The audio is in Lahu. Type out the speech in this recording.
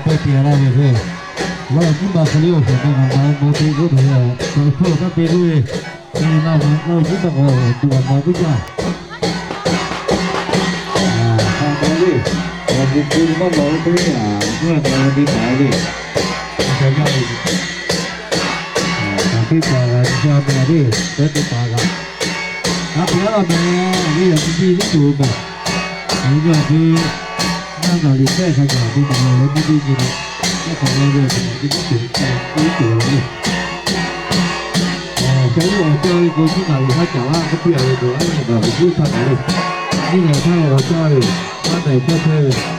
Pawˇ te laˇ ve hk'e, laˇ jiˇ ma hk'e le awˬ shawˍ ma ngaˬ ma mawˬ te k'oˆ ve, awˬ hk'aw lo taˇ te k'oˆ ve, te na ma laˇ jiˇ ma k'o awˬ tuˬ awˬ ma teˇ jaˇ. Hk'a ma le, awˬ tuˬ te maˇ mawˬ ve hk'e le, a, mvuhˇ a na ve te taˍ le. Hk'a jaˇ ve, a, teˇ hpaˍ g'a nyi jaˇ meh le, pehˉ teˇ hpaˍ g'a. Hk'a te a la meh, a ve yaꞈ nyi teˇ tuˬ meh. Awˬ nyi awˬ te, naˇ gaˬ liꞈ hpehˇ hk'a gaˬ te maˍ leh mvuhˇ teˇ nyi la, teˇ hpaˍ g'a ve awˬ tuˬ teˇ tuˬ, teˇ tuˬ le. Awˬ, ca uˉ awˬ caˇ ve k'o, nyiˇ naˍ riˍ haˉ caˍ laˇ k'oˆ piˇ a ve k'o, a nyi naˍ riˍ juˇ htaˇ kaꞈ le, nyiˇ naˍ riˍ htaˇ awˬ caˇ ve, haˉ naˍ riˍ caˇ chehˇ ve,